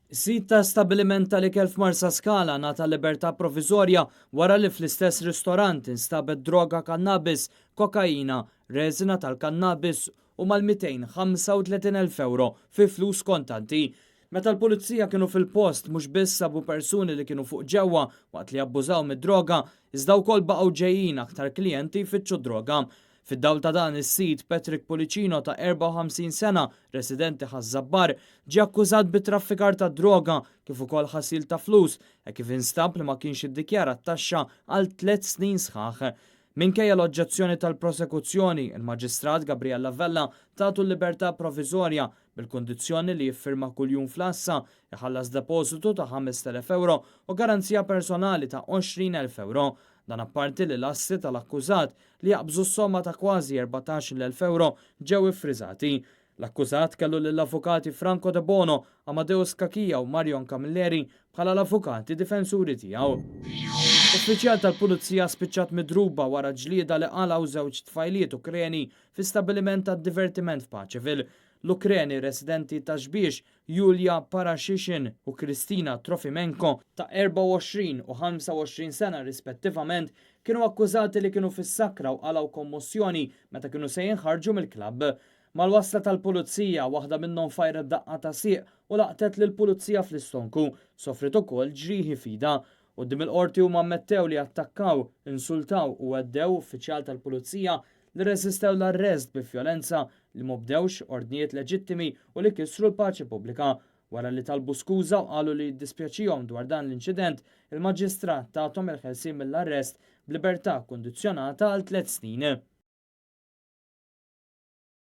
Sid ta' stabbiliment tal-ikel f'Marsaskala ngħata libertà proviżorja wara li fl-istess ristorant instabet droga kannabis, kokaina, reżina tal-kannabis u mal-235,000 ewro fi flus kontanti. Meta l-Pulizija kienu fil-post mhux biss sabu persuni li kienu fuq ġewwa waqt li abbużaw mid-droga, iżda wkoll baqgħu ġejjin aktar klijenti jfittxu droga. Fid-dawl ta' dan, is-sid Patrick Pullicino ta' 54 sena, residenti Ħaż-Żabbar, ġie akkużat bi traffikar ta' droga kif ukoll ħasil ta' flus hekk kif instab li ma kienx iddikjara t-taxxa għal tliet snin sħaħ. Minkejja l-oġġezzjoni tal-prosekuzzjoni, il-Maġistrat Gabriella Vella tatu l-libertà proviżorja bil-kundizzjoni li jiffirma kuljum fl-għassa, iħallas depożitu ta' 5,000 ewro u garanzija personali ta' 20,000 ewro. Dan apparti li l-assi tal-akkużat, li jaqbżu s-somma ta' kważi 14,000 ewro, ġew iffriżati. L-akkużat kellu lill-avukati Franco Debono, Amadeus Cachia u Marion Camilleri bħala l-avukati difensuri tiegħu. Uffiċjal tal-Pulizija spiċċat midruba wara ġlieda li qalgħu żewġ tfajliet Ukreni fi stabbiliment tad-divertiment f'Paceville. L-Ukreni residenti ta' Xbiex Yulia Parashishin u Kristina Trofimenko, ta' 24 u 25 sena rispettivament, kienu akkużati li kienu fis-sakra u qalgħu kommossjoni meta kienu se jinħarġu mill-klabb. Mal-wasla tal-pulizija, waħda minnhom fajret daqqa ta' sieq u laqtet lill-pulizija fl-istonku. Sofriet ukoll ġrieħi f'idha. Quddiem il-Qorti huma ammettew li attakkaw, insultaw u għeddew uffiċjal tal-pulizija li rreżistew l-arrest bi vjolenza, li m'obdewx ordnijiet leġittimi u li kisru l-paċi pubblika. Wara li talbu skuża u qalu li jiddispjaċihom dwar dan l-inċident, il-Maġistrat tathom il-ħelsien mill-arrest b'libertà kkundizzjonata għal tliet snin.